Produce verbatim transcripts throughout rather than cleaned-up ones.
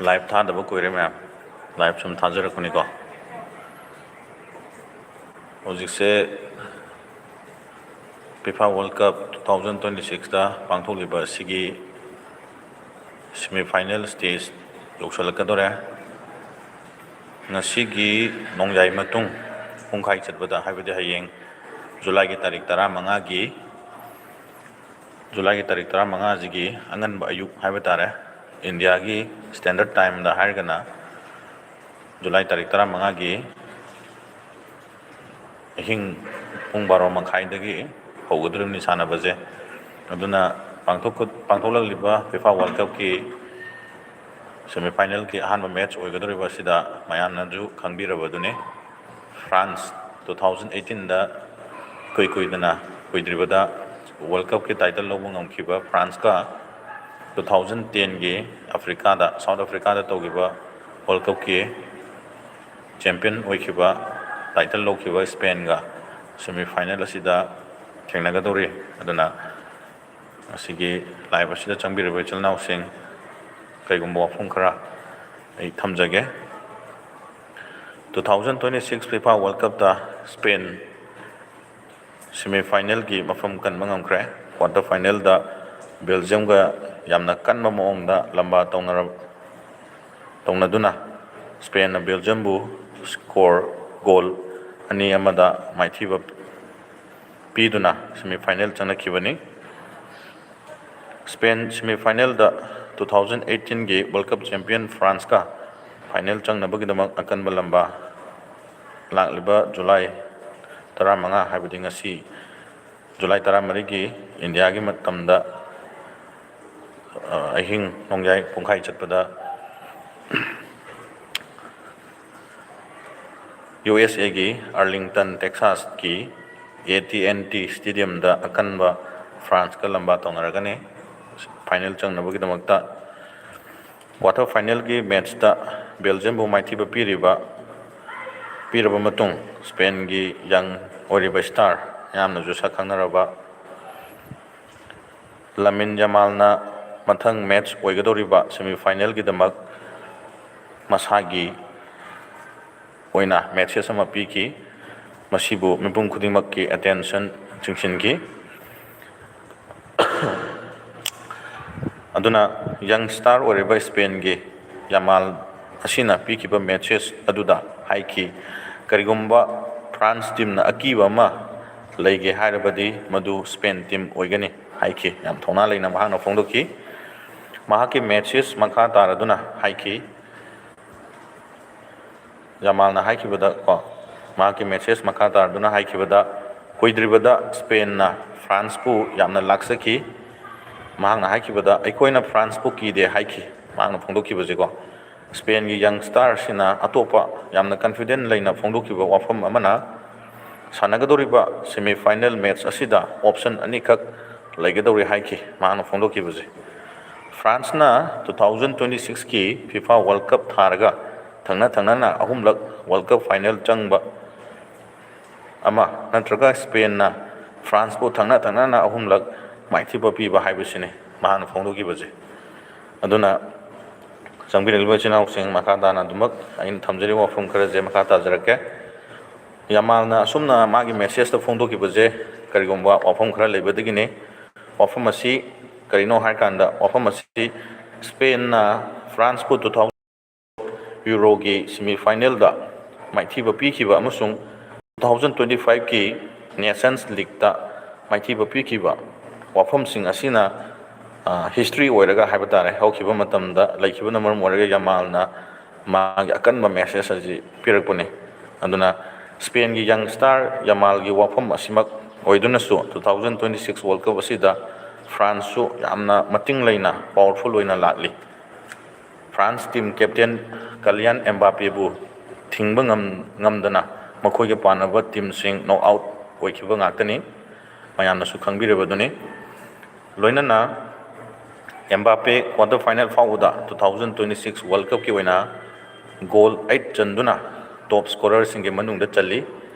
Live ꯊꯥꯗꯕ ꯀꯨꯏꯔꯦ ꯃꯌꯥꯝ, live ꯁꯨꯝ ꯊꯥꯖꯔꯛꯄꯅꯤꯀꯣ꯫ ꯍꯧꯖꯤꯛꯁꯦ FIFA World Cup two thousand twenty sixꯇ ꯄꯥꯡꯊꯣꯛꯂꯤꯕ ꯑꯁꯤꯒꯤ semi final stage ꯌꯧꯁꯜꯂꯛꯀꯗꯧꯔꯦ꯫ ꯉꯁꯤꯒꯤ ꯅꯣꯡꯌꯥꯏ ꯃꯇꯨꯡ ꯄꯨꯡꯈꯥꯏ ꯆꯠꯄꯗ, ꯍꯥꯏꯕꯗꯤ ꯍꯌꯦꯡ ꯖꯨꯂꯥꯏꯒꯤ ꯇꯥꯔꯤꯛ ꯇꯔꯥꯃꯉꯥꯒꯤ, ꯖꯨꯂꯥꯏꯒꯤ ꯇꯥꯔꯤꯛ ꯇꯔꯥꯃꯉꯥꯁꯤꯒꯤ ꯑꯉꯟꯕ ꯑꯌꯨꯛ ꯍꯥꯏꯕ ꯇꯥꯔꯦ, ꯏꯟꯗꯤꯌꯥꯒꯤ standard timeꯗ ꯍꯥꯏꯔꯒꯅ ꯖꯨꯂꯥꯏ ꯇꯥꯔꯤꯛ ꯇꯔꯥꯃꯉꯥꯒꯤ ꯑꯍꯤꯡ ꯄꯨꯡ ꯕꯥꯔꯣ ꯃꯈꯥꯏꯗꯒꯤ ꯍꯧꯒꯗꯧꯔꯤꯕꯅꯤ ꯁꯥꯟꯅꯕꯁꯦ꯫ ꯑꯗꯨꯅ ꯄꯥꯡꯊꯣꯛ-, ꯄꯥꯡꯊꯣꯛꯂꯛꯂꯤꯕ FIFA World Cupꯀꯤ semi finalꯒꯤ ꯑꯍꯥꯟꯕ match ꯑꯣꯏꯒꯗꯧꯔꯤꯕ ꯑꯁꯤꯗ ꯃꯌꯥꯝꯅꯁꯨ ꯈꯪꯕꯤꯔꯕꯗꯨꯅꯤ꯫ France two thousand eighteenꯗ ꯏꯀꯨꯏ ꯀꯨꯏꯗꯅ, ꯀꯨꯏꯗ꯭ꯔꯤꯕꯗ World Cupꯀꯤ title ꯂꯧꯕ ꯉꯝꯈꯤꯕ Franceꯀ two thousand tenꯒꯤ Africaꯗ, South Africaꯗ ꯇꯧꯈꯤꯕ World Cupꯀꯤ champion ꯑꯣꯏꯈꯤꯕ, title ꯂꯧꯈꯤꯕ Spainꯒ semi final ꯑꯁꯤꯗ ꯊꯦꯡꯅꯒꯗꯧꯔꯤ꯫ ꯑꯗꯨꯅ ꯉꯁꯤꯒꯤ live ꯑꯁꯤꯗ ꯆꯪꯕꯤꯔꯤꯕ ꯏꯆꯤꯜ ꯏꯅꯥꯎꯁꯤꯡ, ꯀꯩꯒꯨꯝꯕ ꯋꯥꯐꯝ ꯈꯔ ꯑꯩ ꯊꯝꯖꯒꯦ꯫ Two thousand twenty six FIFA World Cupꯇ Spain semi finalꯒꯤ ꯃꯐꯝ ꯀꯟꯕ ꯉꯝꯈ꯭ꯔꯦ꯫ Quarter finalꯗ Belgiumꯒ ꯌꯥꯝꯅ ꯀꯟꯕ ꯃꯑꯣꯡꯗ ꯂꯝꯕꯥ ꯇꯧꯅꯔ-, ꯇꯧꯅꯗꯨꯅ Spainꯅ Belgiumꯕꯨ score goal ꯑꯅꯤ ꯑꯃꯗ ꯃꯥꯏꯊꯤꯕ ꯄꯤꯗꯨꯅ semi final ꯆꯪꯂꯛꯈꯤꯕꯅꯤ꯫ Spain semi finalꯗ two thousand eighteenꯒꯤ World Cup champion Franceꯀ final ꯆꯪꯅꯕꯒꯤꯗꯃꯛ ꯑꯀꯟꯕ ꯂꯝꯕꯥ ꯂꯥꯛꯂꯤꯕ ꯖꯨꯂꯥꯏ ꯇꯔꯥꯃꯉꯥ, ꯍꯥꯏꯕꯗꯤ ꯉꯁꯤ ꯖꯨꯂꯥꯏ ꯇꯔꯥꯃꯔꯤꯒꯤ ꯏꯟꯗꯤꯌꯥꯒꯤ ꯃꯇꯝꯗ, ꯑ, ꯑꯍꯤꯡ ꯅꯣꯡꯌꯥꯏ ꯄꯨꯡꯈꯥꯏ ꯆꯠꯄꯗ USAꯒꯤ Arlington, Texasꯀꯤ AT&T Stadiumꯗ ꯑꯀꯟꯕ Franceꯀ ꯂꯝꯕꯥ ꯇꯧꯅꯔꯒꯅꯤ final ꯆꯪꯅꯕꯒꯤꯗꯃꯛꯇ꯫ Quarter finalꯒꯤ matchꯇ Belgiumꯕꯨ ꯃꯥꯏꯊꯤꯕ ꯄꯤꯔꯤꯕ, ꯄꯤꯔꯕ ꯃꯇꯨꯡ, Spainꯒꯤ young ꯑꯣꯏꯔꯤꯕ star, ꯌꯥꯝꯅꯁꯨ ꯁꯛ ꯈꯪꯅꯔꯕ Lamine Yamalꯅ ꯃꯊꯪ match ꯑꯣꯏꯒꯗꯧꯔꯤꯕ semi finalꯒꯤꯗꯃꯛ ꯃꯁꯥꯒꯤ ꯑꯣꯏꯅ ꯃꯦꯁꯦꯖ ꯑꯃ ꯄꯤꯈꯤ꯫ ꯃꯁꯤꯕꯨ ꯃꯤꯄꯨꯝ ꯈꯨꯗꯤꯡꯃꯛꯀꯤ ꯑꯦꯇꯦꯟꯁꯟ ꯆꯤꯡꯁꯤꯟꯈꯤ꯫ ꯑꯗꯨꯅ ꯌꯪ ꯁ꯭ꯇꯥꯔ ꯑꯣꯏꯔꯤꯕ ꯁ꯭ꯄꯦꯟꯒꯤ ꯌꯥꯃꯥꯜ ꯑꯁꯤꯅ ꯄꯤꯈꯤꯕ ꯃꯦꯁꯦꯖ ꯑꯗꯨꯗ ꯍꯥꯏꯈꯤ, ꯀꯔꯤꯒꯨꯝꯕ ꯐ꯭ꯔꯥꯟꯁ ꯇꯤꯝꯅ ꯑꯀꯤꯕ ꯑꯃ ꯂꯩꯒꯦ ꯍꯥꯏꯔꯕꯗꯤ ꯃꯗꯨ ꯁ꯭ꯄꯦꯟ ꯇꯤꯝ ꯑꯣꯏꯒꯅꯤ ꯍꯥꯏꯈꯤ꯫ ꯌꯥꯝ ꯊꯧꯅꯥ ꯂꯩꯅ ꯃꯍꯥꯛꯅ ꯐꯣꯡꯗꯣꯛꯈꯤ꯫ ꯃꯍꯥꯛꯀꯤ ꯃꯦꯁꯦꯖ ꯃꯈꯥ ꯇꯥꯔꯗꯨꯅ ꯍꯥꯏꯈꯤ, ꯌꯥꯃꯥꯜꯅ ꯍꯥꯏꯈꯤꯕꯗ ꯀꯣ, ꯃꯍꯥꯛꯀꯤ ꯃꯦꯁꯦꯖ ꯃꯈꯥ ꯇꯥꯔꯗꯨꯅ ꯍꯥꯏꯈꯤꯕꯗ, ꯀꯨꯏꯗ꯭ꯔꯤꯕꯗ ꯁ꯭ꯄꯦꯟꯅ ꯐ꯭ꯔꯥꯟꯁꯄꯨ ꯌꯥꯝꯅ ꯂꯥꯛꯆꯈꯤ꯫ ꯃꯍꯥꯛꯅ ꯍꯥꯏꯈꯤꯕꯗ, "ꯑꯩꯈꯣꯏꯅ ꯐ꯭ꯔꯥꯟꯁꯄꯨ ꯀꯤꯗꯦ" ꯍꯥꯏꯈꯤ꯫ ꯃꯍꯥꯛꯅ ꯐꯣꯡꯗꯣꯛꯈꯤꯕꯁꯤꯀꯣ, ꯁ꯭ꯄꯦꯟꯒꯤ ꯌꯪ ꯁ꯭ꯇꯥꯔꯁꯤꯅ ꯑꯇꯣꯞꯄ ꯌꯥꯝꯅ ꯀꯟꯐꯤꯗꯦꯟ ꯂꯩꯅ ꯐꯣꯡꯗꯣꯛꯈꯤꯕ ꯋꯥꯐꯝ ꯑꯃꯅ, ꯁꯥꯟꯅꯒꯗꯧꯔꯤꯕ ꯁꯦꯃꯤ ꯐꯥꯏꯅꯦꯜ ꯃꯦꯠꯆ ꯑꯁꯤꯗ ꯑꯣꯞꯁꯟ ꯑꯅꯤꯈꯛ ꯂꯩꯒꯗꯧꯔꯤ ꯍꯥꯏꯈꯤ꯫ ꯃꯍꯥꯛꯅ ꯐꯣꯡꯗꯣꯛꯈꯤꯕꯁꯦ, ꯐ꯭ꯔꯥꯟꯁꯅ two thousand twenty sixꯀꯤ FIFA World Cup ꯊꯥꯔꯒ ꯊꯪꯅ ꯊꯪꯅꯅ ꯑꯍꯨꯝꯂꯛ World Cup final ꯆꯪꯕ ꯑꯃ, ꯅꯠꯇ꯭ꯔꯒ ꯁ꯭ꯄꯦꯟꯅ ꯐ꯭ꯔꯥꯟꯁꯄꯨ ꯊꯪꯅ ꯊꯪꯅꯅ ꯑꯍꯨꯝꯂꯛ ꯃꯥꯏꯊꯤꯕ ꯄꯤꯕ ꯍꯥꯏꯕꯁꯤꯅꯤ ꯃꯍꯥꯛꯅ ꯐꯣꯡꯗꯣꯛꯈꯤꯕꯁꯦ꯫ ꯑꯗꯨꯅ ꯆꯪꯕꯤꯔꯛꯂꯤꯕ ꯏꯆꯤꯟ ꯏꯅꯥꯎꯁꯤꯡ, ꯃꯈꯥ ꯇꯥꯅ ꯑꯗꯨꯃꯛ ꯑꯩꯅ ꯊꯝꯖꯔꯤꯕ ꯋꯥꯐꯝ ꯈꯔꯁꯦ ꯃꯈꯥ ꯇꯥꯖꯔꯛꯀꯦ꯫ ꯌꯥꯃꯥꯜꯅ ꯑꯁꯨꯝꯅ ꯃꯥꯒꯤ ꯃꯦꯁꯦꯖꯇ ꯐꯣꯡꯗꯣꯛꯈꯤꯕꯁꯦ ꯀꯔꯤꯒꯨꯝꯕ ꯋꯥꯐꯝ ꯈꯔ ꯂꯩꯕꯗꯒꯤꯅꯤ꯫ ꯋꯥꯐꯝ ꯑꯁꯤ ꯀꯔꯤꯅꯣ ꯍꯥꯏꯔꯀꯥꯟꯗ, ꯋꯥꯐꯝ ꯑꯁꯤ ꯁ꯭ꯄꯦꯟꯅ ꯐ꯭ꯔꯥꯟꯁꯄꯨ two thousand Euroꯒꯤ semi finalꯗ ꯃꯥꯏꯊꯤꯕ ꯄꯤꯈꯤꯕ ꯑꯃꯁꯨꯡ two thousand twenty fiveꯀꯤ Nations Leagueꯇ ꯃꯥꯏꯊꯤꯕ ꯄꯤꯈꯤꯕ ꯋꯥꯐꯝꯁꯤꯡ ꯑꯁꯤꯅ, ꯑ, history ꯑꯣꯏꯔꯒ ꯍꯥꯏꯕ ꯇꯥꯔꯦ, ꯍꯧꯈꯤꯕ ꯃꯇꯝꯗ ꯂꯩꯈꯤꯕꯅ ꯃꯔꯝ ꯑꯣꯏꯔꯒ ꯌꯥꯃꯥꯜꯅ ꯃꯥꯒꯤ ꯑꯀꯟꯕ message ꯑꯁꯤ ꯄꯤꯔꯛꯄꯅꯤ꯫ ꯑꯗꯨꯅ ꯁ꯭ꯄꯦꯟꯒꯤ young star ꯌꯥꯃꯥꯜꯒꯤ ꯋꯥꯐꯝ ꯑꯁꯤꯃꯛ ꯑꯣꯏꯗꯨꯅꯁꯨ two thousand twenty six World Cup ꯑꯁꯤꯗ ꯐ꯭ꯔꯥꯟꯁꯁꯨ ꯌꯥꯝꯅ ꯃꯇꯤꯡ ꯂꯩꯅ powerful ꯑꯣꯏꯅ ꯂꯥꯛꯂꯤ꯫ ꯐ꯭ꯔꯥꯟꯁ team captain ꯀꯂꯤꯌꯥꯟ ꯑꯦꯝꯕꯥꯄꯦꯕꯨ ꯊꯤꯡꯕ ꯉꯝ-, ꯉꯝꯗꯅ ꯃꯈꯣꯏꯒ ꯄꯥꯟꯅꯕ teamꯁꯤꯡ knock out ꯑꯣꯏꯈꯤꯕ ꯉꯥꯛꯇꯅꯤ, ꯃꯌꯥꯝꯅꯁꯨ ꯈꯪꯕꯤꯔꯕꯗꯨꯅꯤ꯫ ꯂꯣꯏꯅꯅ ꯑꯦꯝꯕꯥꯄꯦ quarter final ꯐꯥꯎꯕꯗ two thousand twenty six World Cupꯀꯤ ꯑꯣꯏꯅ goal eight ꯆꯟꯗꯨꯅ top scorerꯁꯤꯡꯒꯤ ꯃꯅꯨꯡꯗ ꯆꯜꯂꯤ꯫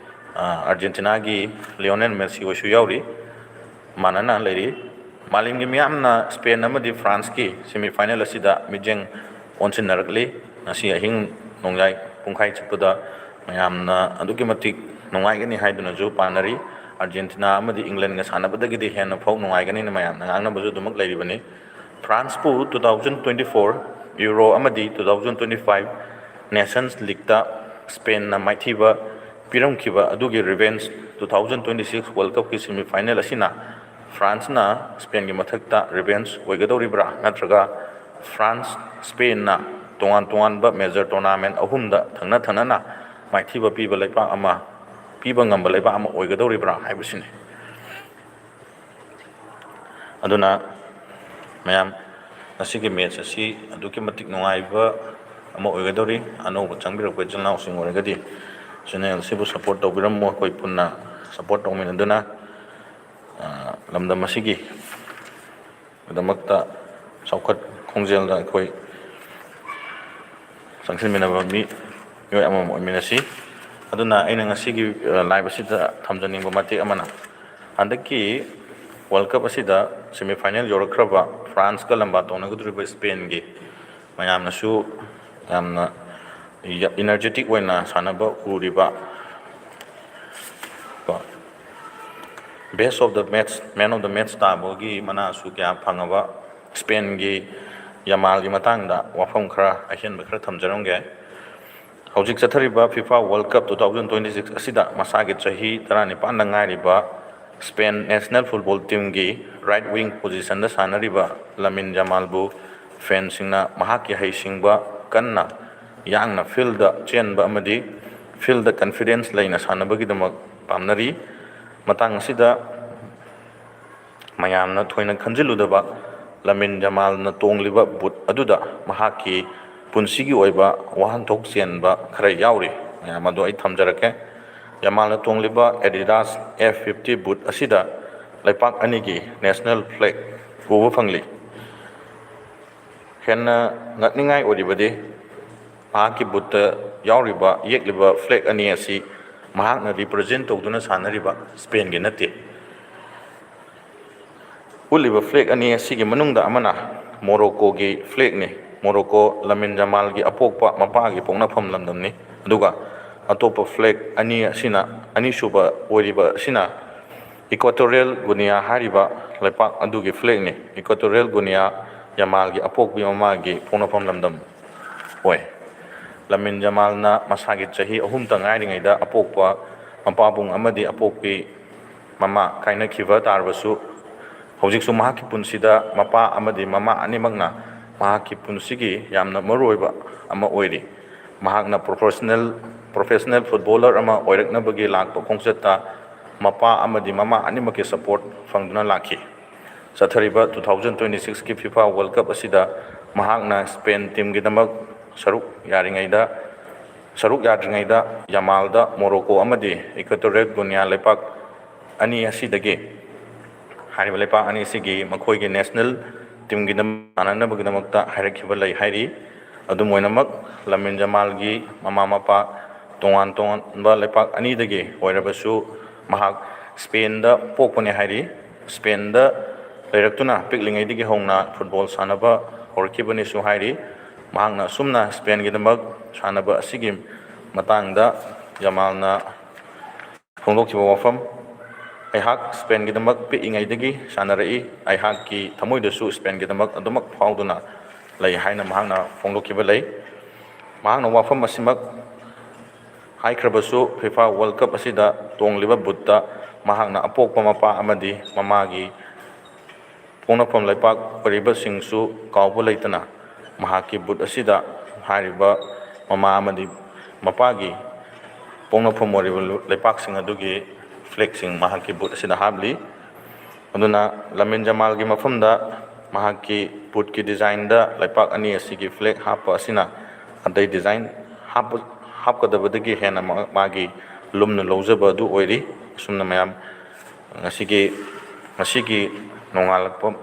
ꯑꯥꯔꯖꯦꯟꯇꯤꯅꯥꯒꯤ ꯂꯤꯑꯣꯅꯦꯜ ꯃꯦꯁꯤ ꯍꯣꯏꯁꯨ ꯌꯥꯎꯔꯤ, ꯃꯥꯟꯅꯅ ꯂꯩꯔꯤ꯫ ꯃꯥꯂꯦꯝꯒꯤ ꯃꯤꯌꯥꯝꯅ ꯁ꯭ꯄꯦꯟ ꯑꯃꯗꯤ ꯐ꯭ꯔꯥꯟꯁꯀꯤ semi final ꯑꯁꯤꯗ ꯃꯤꯠꯌꯦꯡ ꯑꯣꯟꯁꯤꯟꯅꯔꯛꯂꯤ꯫ ꯉꯁꯤ ꯑꯍꯤꯡ ꯅꯣꯡꯌꯥꯏ ꯄꯨꯡꯈꯥꯏ ꯆꯨꯞꯄꯗ ꯃꯌꯥꯝꯅ ꯑꯗꯨꯛꯀꯤ ꯃꯇꯤꯛ ꯅꯨꯡꯉꯥꯏꯒꯅꯤ ꯍꯥꯏꯗꯨꯅꯁꯨ ꯄꯥꯅꯔꯤ꯫ ꯑꯥꯔꯖꯦꯟꯇꯤꯅꯥ ꯑꯃꯗꯤ ꯏꯪꯂꯦꯟꯒ ꯁꯥꯟꯅꯕꯗꯒꯤꯗꯤ ꯍꯦꯟꯅ ꯐꯥꯎ ꯅꯨꯡꯉꯥꯏꯒꯅꯤꯅ ꯃꯌꯥꯝꯅ ꯉꯥꯡꯅꯕꯁꯨ ꯑꯗꯨꯃꯛ ꯂꯩꯔꯤꯕꯅꯤ꯫ ꯐ꯭ꯔꯥꯟꯁꯄꯨ two thousand twenty four Euro ꯑꯃꯗꯤ two thousand twenty five Nations Leagueꯇ ꯁ꯭ꯄꯦꯟꯅ ꯃꯥꯏꯊꯤꯕ ꯄꯤꯔꯝꯈꯤꯕ ꯑꯗꯨꯒꯤ revenge, two thousand twenty six World Cupꯀꯤ semi final ꯑꯁꯤꯅ ꯐ꯭ꯔꯥꯟꯁꯅ ꯁ꯭ꯄꯦꯟꯒꯤ ꯃꯊꯛꯇ revenge ꯑꯣꯏꯒꯗꯧꯔꯤꯕ꯭ꯔꯥ, ꯅꯠꯇ꯭ꯔꯒ ꯐ꯭ꯔꯥꯟꯁ, ꯁ꯭ꯄꯦꯟꯅ ꯇꯣꯉꯥꯟ ꯇꯣꯉꯥꯟꯕ major tournament ꯑꯍꯨꯝꯗ ꯊꯪꯅ ꯊꯪꯅꯅ ꯃꯥꯏꯊꯤꯕ ꯄꯤꯕ ꯂꯩꯕꯥꯛ ꯑꯃ, ꯄꯤꯕ ꯉꯝꯕ ꯂꯩꯕꯥꯛ ꯑꯃ ꯑꯣꯏꯒꯗꯧꯔꯤꯕ꯭ꯔꯥ ꯍꯥꯏꯕꯁꯤꯅꯤ꯫ ꯑꯗꯨꯅ ꯃꯌꯥꯝ, ꯉꯁꯤꯒꯤ match ꯑꯁꯤ ꯑꯗꯨꯛꯀꯤ ꯃꯇꯤꯛ ꯅꯨꯡꯉꯥꯏꯕ ꯑꯃ ꯑꯣꯏꯒꯗꯧꯔꯤ꯫ ꯑꯅꯧꯕ ꯆꯪꯕꯤꯔꯛꯄ ꯏꯆꯤꯜ ꯏꯅꯥꯎꯁꯤꯡ ꯑꯣꯏꯔꯒꯗꯤ channel ꯑꯁꯤꯕꯨ support ꯇꯧꯕꯤꯔꯝꯃꯨ꯫ ꯑꯩꯈꯣꯏ ꯄꯨꯟꯅ support ꯇꯧꯃꯤꯟꯅꯗꯨꯅ, ꯑ, ꯂꯝꯗꯝ ꯑꯁꯤꯒꯤ ꯗꯃꯛꯇ ꯆꯥꯎꯈꯠ ꯈꯣꯡꯖꯦꯜꯗ ꯑꯩꯈꯣꯏ ꯆꯪꯁꯤꯟꯃꯤꯟꯅꯕ ꯃꯤ, ꯃꯤꯑꯣꯏ ꯑꯃꯃꯝ ꯑꯣꯏꯃꯤꯟꯅꯁꯤ꯫ ꯑꯗꯨꯅ ꯑꯩꯅ ꯉꯁꯤꯒꯤ, ꯑ, live ꯑꯁꯤꯗ ꯊꯝꯖꯅꯤꯡꯕ ꯃꯇꯦꯛ ꯑꯃꯅ, ꯍꯟꯗꯛꯀꯤ World Cup ꯑꯁꯤꯗ semi final ꯌꯧꯔꯛꯈ꯭ꯔꯕ ꯐ꯭ꯔꯥꯟꯁꯀ ꯂꯝꯕꯥ ꯇꯧꯅꯒꯗꯧꯔꯤꯕ ꯁ꯭ꯄꯦꯟꯒꯤ ꯃꯌꯥꯝꯅꯁꯨ ꯌꯥꯝꯅ energetic ꯑꯣꯏꯅ ꯁꯥꯟꯅꯕ ꯎꯔꯤꯕ, ꯀꯣ, best of the match, man of the match ꯇꯥꯕꯒꯤ ꯃꯅꯥꯁꯨ ꯀꯌꯥ ꯐꯪꯉꯕ ꯁ꯭ꯄꯦꯟꯒꯤ ꯌꯥꯃꯥꯜꯒꯤ ꯃꯇꯥꯡꯗ ꯋꯥꯐꯝ ꯈꯔ, ꯑꯍꯦꯟꯕ ꯈꯔ ꯊꯝꯖꯔꯝꯒꯦ꯫ ꯍꯧꯖꯤꯛ ꯆꯠꯊꯔꯤꯕ FIFA World Cup two thousand twenty six ꯑꯁꯤꯗ ꯃꯁꯥꯒꯤ ꯆꯍꯤ ꯇꯔꯥꯅꯤꯄꯥꯟꯗ ꯉꯥꯏꯔꯤꯕ ꯁ꯭ꯄꯦꯟ national football teamꯒꯤ right wing positionꯗ ꯁꯥꯟꯅꯔꯤꯕ ꯂꯥꯃꯤꯟ ꯌꯥꯃꯥꯜꯕꯨ fanꯁꯤꯡꯅ ꯃꯍꯥꯛꯀꯤ ꯍꯩꯁꯤꯡꯕ, ꯀꯟꯅ ꯌꯥꯡꯅ fieldꯗ ꯆꯦꯟꯕ ꯑꯃꯗꯤ fieldꯗ confidence ꯂꯩꯅ ꯁꯥꯟꯅꯕꯒꯤꯗꯃꯛ ꯄꯥꯝꯅꯔꯤ꯫ ꯃꯇꯥꯡ ꯑꯁꯤꯗ ꯃꯌꯥꯝꯅ ꯊꯣꯏꯅ ꯈꯟꯖꯤꯜꯂꯨꯗꯕ ꯂꯥꯃꯤꯟ ꯌꯥꯃꯥꯜꯅ ꯇꯣꯡꯂꯤꯕ boot ꯑꯗꯨꯗ ꯃꯍꯥꯛꯀꯤ ꯄꯨꯟꯁꯤꯒꯤ ꯑꯣꯏꯕ ꯋꯥꯍꯟꯊꯣꯛ ꯆꯦꯟꯕ ꯈꯔ ꯌꯥꯎꯔꯤ꯫ ꯃꯌꯥꯝ ꯑꯗꯨ ꯑꯩ ꯊꯝꯖꯔꯛꯀꯦ꯫ ꯌꯥꯃꯥꯜꯅ ꯇꯣꯡꯂꯤꯕ Adidas F fifty boot ꯑꯁꯤꯗ ꯂꯩꯄꯥꯛ ꯑꯅꯤꯒꯤ national flag ꯎꯕ ꯐꯪꯂꯤ꯫ ꯍꯦꯟꯅ ꯉꯛꯅꯤꯡꯉꯥꯏ ꯑꯣꯏꯔꯤꯕꯗꯤ, ꯃꯍꯥꯛꯀꯤ bootꯇ ꯌꯥꯎꯔꯤꯕ, ꯌꯦꯛꯂꯤꯕ flag ꯑꯅꯤ ꯑꯁꯤ ꯃꯍꯥꯛꯅ represent ꯇꯧꯗꯨꯅ ꯁꯥꯟꯅꯔꯤꯕ ꯁ꯭ꯄꯦꯟꯒꯤ ꯅꯠꯇꯦ꯫ ꯎꯠꯂꯤꯕ flag ꯑꯅꯤ ꯑꯁꯤꯒꯤ ꯃꯅꯨꯡꯗ ꯑꯃꯅ ꯃꯣꯔꯣꯀꯣꯒꯤ flagꯅꯤ, ꯃꯣꯔꯣꯀꯣ ꯂꯥꯃꯤꯟ ꯌꯥꯃꯥꯜꯒꯤ ꯑꯄꯣꯛꯄ ꯃꯄꯥꯒꯤ ꯄꯣꯛꯅꯐꯝ ꯂꯝꯗꯝꯅꯤ꯫ ꯑꯗꯨꯒ ꯑꯇꯣꯞꯄ ꯐ꯭ꯂꯦꯛ ꯑꯅꯤ ꯑꯁꯤꯅ, ꯑꯅꯤꯁꯨꯕ ꯑꯣꯏꯔꯤꯕ ꯑꯁꯤꯅ ꯏꯀ꯭ꯋꯥꯇꯣꯔꯤꯌꯦꯜ ꯒꯨꯅꯤꯌꯥ ꯍꯥꯏꯔꯤꯕ ꯂꯩꯄꯥꯛ ꯑꯗꯨꯒꯤ ꯐ꯭ꯂꯦꯛꯅꯤ꯫ ꯏꯀ꯭ꯋꯥꯇꯣꯔꯤꯌꯦꯜ ꯒꯨꯅꯤꯌꯥ ꯌꯥꯃꯥꯜꯒꯤ ꯑꯄꯣꯛꯄꯤ ꯃꯃꯥꯒꯤ ꯄꯣꯛꯅꯐꯝ ꯂꯝꯗꯝ ꯑꯣꯏ꯫ ꯂꯥꯃꯤꯟ ꯌꯥꯃꯥꯜꯅ ꯃꯁꯥꯒꯤ ꯆꯍꯤ ꯑꯍꯨꯝꯇ ꯉꯥꯏꯔꯤꯉꯩꯗ ꯑꯄꯣꯛꯄ ꯃꯄꯥꯕꯨꯡ ꯑꯃꯗꯤ ꯑꯄꯣꯛꯄꯤ ꯃꯃꯥ ꯀꯥꯏꯅꯈꯤꯕ ꯇꯥꯔꯕꯁꯨ, ꯍꯧꯖꯤꯛꯁꯨ ꯃꯍꯥꯛꯀꯤ ꯄꯨꯟꯁꯤꯗ ꯃꯄꯥ ꯑꯃꯗꯤ ꯃꯃꯥ ꯑꯅꯤꯃꯛꯅ ꯃꯍꯥꯛꯀꯤ ꯄꯨꯟꯁꯤꯒꯤ ꯌꯥꯝꯅ ꯃꯔꯨꯑꯣꯏꯕ ꯑꯃ ꯑꯣꯏꯔꯤ꯫ ꯃꯍꯥꯛꯅ professional, professional footballer ꯑꯃ ꯑꯣꯏꯔꯛꯅꯕꯒꯤ ꯂꯥꯛꯄ ꯈꯣꯡꯆꯠꯇ ꯃꯄꯥ ꯑꯃꯗꯤ ꯃꯃꯥ ꯑꯅꯤꯃꯛꯀꯤ support ꯐꯪꯗꯨꯅ ꯂꯥꯛꯈꯤ꯫ ꯆꯠꯊꯔꯤꯕ two thousand twenty sixꯀꯤ FIFA World Cup ꯑꯁꯤꯗ ꯃꯍꯥꯛꯅ ꯁ꯭ꯄꯦꯟ ꯇꯤꯝꯒꯤꯗꯃꯛ ꯁꯔꯨꯛ ꯌꯥꯔꯤꯉꯩꯗ, ꯁꯔꯨꯛ ꯌꯥꯗ꯭ꯔꯤꯉꯩꯗ ꯌꯥꯃꯥꯜꯗ ꯃꯣꯔꯣꯀꯣ ꯑꯃꯗꯤ ꯏꯀ꯭ꯋꯥꯇꯣꯔꯤꯌꯦꯜ ꯒꯨꯅꯤꯌꯥ ꯂꯩꯄꯥꯛ ꯑꯅꯤ ꯑꯁꯤꯗꯒꯤ, ꯍꯥꯏꯔꯤꯕ ꯂꯩꯄꯥꯛ ꯑꯅꯤ ꯑꯁꯤꯒꯤ ꯃꯈꯣꯏꯒꯤ national teamꯒꯤꯗꯃꯛ ꯁꯥꯟꯅꯅꯕꯒꯤꯗꯃꯛꯇ ꯍꯥꯏꯔꯛꯈꯤꯕ ꯂꯩ ꯍꯥꯏꯔꯤ꯫ ꯑꯗꯨꯝ ꯑꯣꯏꯅꯃꯛ, ꯂꯥꯃꯤꯟ ꯌꯥꯃꯥꯜꯒꯤ ꯃꯃꯥ ꯃꯄꯥ ꯇꯣꯉꯥꯟ ꯇꯣꯉꯥꯟꯕ ꯂꯩꯄꯥꯛ ꯑꯅꯤꯗꯒꯤ ꯑꯣꯏꯔꯕꯁꯨ, ꯃꯍꯥꯛ ꯁ꯭ꯄꯦꯟꯗ ꯄꯣꯛꯄꯅꯤ ꯍꯥꯏꯔꯤ꯫ ꯁ꯭ꯄꯦꯟꯗ ꯂꯩꯔꯛꯇꯨꯅ ꯄꯤꯛꯂꯤꯉꯩꯗꯒꯤ ꯍꯧꯅ football ꯁꯥꯟꯅꯕ ꯍꯧꯔꯛꯈꯤꯕꯅꯤꯁꯨ ꯍꯥꯏꯔꯤ꯫ ꯃꯍꯥꯛꯅ ꯑꯁꯨꯝꯅ ꯁ꯭ꯄꯦꯟꯒꯤꯗꯃꯛ ꯁꯥꯟꯅꯕ ꯑꯁꯤꯒꯤ ꯃꯇꯥꯡꯗ ꯌꯥꯃꯥꯜꯅ ꯐꯣꯡꯗꯣꯛꯈꯤꯕ ꯋꯥꯐꯝ, "ꯑꯩꯍꯥꯛ ꯁ꯭ꯄꯦꯟꯒꯤꯗꯃꯛ ꯄꯤꯛꯏꯉꯩꯗꯒꯤ ꯁꯥꯟꯅꯔꯛꯏ꯫ ꯑꯩꯍꯥꯛꯀꯤ ꯊꯃꯣꯏꯗꯁꯨ ꯁ꯭ꯄꯦꯟꯒꯤꯗꯃꯛ ꯑꯗꯨꯃꯛ ꯐꯥꯎꯗꯨꯅ ꯂꯩ" ꯍꯥꯏꯅ ꯃꯍꯥꯛꯅ ꯐꯣꯡꯗꯣꯛꯈꯤꯕ ꯂꯩ꯫ ꯃꯍꯥꯛꯅ ꯋꯥꯐꯝ ꯑꯁꯤꯃꯛ ꯍꯥꯏꯈ꯭ꯔꯕꯁꯨ, FIFA World Cup ꯑꯁꯤꯗ ꯇꯣꯡꯂꯤꯕ ꯕꯨꯠꯇ ꯃꯍꯥꯛꯅ ꯑꯄꯣꯛꯄ ꯃꯄꯥ ꯑꯃꯗꯤ ꯃꯃꯥꯒꯤ ꯄꯣꯛꯅꯐꯝ ꯂꯩꯄꯥꯛ ꯑꯣꯏꯔꯤꯕꯁꯤꯡꯁꯨ ꯀꯥꯎꯕ ꯂꯩꯇꯅ ꯃꯍꯥꯛꯀꯤ ꯕꯨꯠ ꯑꯁꯤꯗ ꯍꯥꯏꯔꯤꯕ ꯃꯃꯥ ꯑꯃꯗꯤ ꯃꯄꯥꯒꯤ ꯄꯣꯛꯅꯐꯝ ꯑꯣꯏꯔꯤꯕ ꯂꯩꯄꯥꯛꯁꯤꯡ ꯑꯗꯨꯒꯤ flagꯁꯤꯡ ꯃꯍꯥꯛꯀꯤ ꯕꯨꯠ ꯑꯁꯤꯗ ꯍꯥꯞꯂꯤ꯫ ꯑꯗꯨꯅ ꯂꯥꯃꯤꯟ ꯌꯥꯃꯥꯜꯒꯤ ꯃꯐꯝꯗ ꯃꯍꯥꯛꯀꯤ ꯕꯨꯠꯀꯤ designꯗ ꯂꯩꯄꯥꯛ ꯑꯅꯤ ꯑꯁꯤꯒꯤ flag ꯍꯥꯞꯄ ꯑꯁꯤꯅ ꯑꯇꯩ design ꯍꯥꯞꯄ-, ꯍꯥꯞꯀꯗꯕꯗꯒꯤ ꯍꯦꯟꯅ ꯃꯥ-, ꯃꯥꯒꯤ ꯂꯨꯝꯅ ꯂꯧꯖꯕ ꯑꯗꯨ ꯑꯣꯏꯔꯤ꯫ ꯑꯁꯨꯝꯅ ꯃꯌꯥꯝ ꯉꯁꯤꯒꯤ, ꯉꯁꯤꯒꯤ ꯅꯣꯡꯉꯥꯜꯂꯛꯄ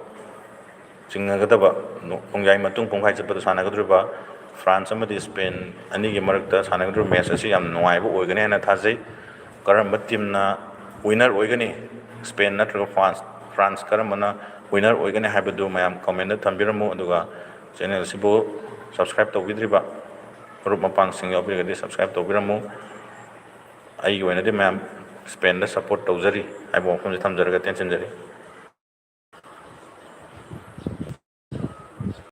ꯆꯤꯡꯅꯒꯗꯕ ꯅꯣ-, ꯅꯣꯡꯌꯥꯏ ꯃꯇꯨꯡ ꯄꯨꯡꯈꯥꯏ ꯆꯠꯄꯗ ꯁꯥꯟꯅꯒꯗꯧꯔꯤꯕ France ꯑꯃꯗꯤ Spain ꯑꯅꯤꯒꯤ ꯃꯔꯛꯇ ꯁꯥꯟꯅꯒꯗꯧꯔꯤꯕ match ꯑꯁꯤ ꯌꯥꯝꯅ ꯅꯨꯡꯉꯥꯏꯕ ꯑꯣꯏꯒꯅꯤ ꯍꯥꯏꯅ ꯊꯥꯖꯩ꯫ ꯀꯔꯝꯕ teamꯅ winner ꯑꯣꯏꯒꯅꯤ, Spain ꯅꯠꯇ꯭ꯔꯒ France, France ꯀꯔꯝꯕꯅ winner ꯑꯣꯏꯒꯅꯤ ꯍꯥꯏꯕꯗꯨ ꯃꯌꯥꯝ commentꯗ ꯊꯝꯕꯤꯔꯝꯃꯨ꯫ ꯑꯗꯨꯒ Channel ꯑꯁꯤꯕꯨ subscribe ꯇꯧꯕꯤꯗ꯭ꯔꯤꯕ ꯃꯔꯨꯞ ꯃꯄꯥꯡꯁꯤꯡ ꯌꯥꯎꯕꯤꯔꯒꯗꯤ subscribe ꯇꯧꯕꯤꯔꯝꯃꯨ꯫ ꯑꯩꯒꯤ ꯑꯣꯏꯅꯗꯤ ꯃꯌꯥꯝ ꯁ꯭ꯄꯦꯟꯗ support ꯇꯧꯖꯔꯤ ꯍꯥꯏꯕ ꯋꯥꯐꯝꯁꯤ ꯊꯝꯖꯔꯒ ꯇꯦꯟꯁꯤꯟꯖꯔꯤ꯫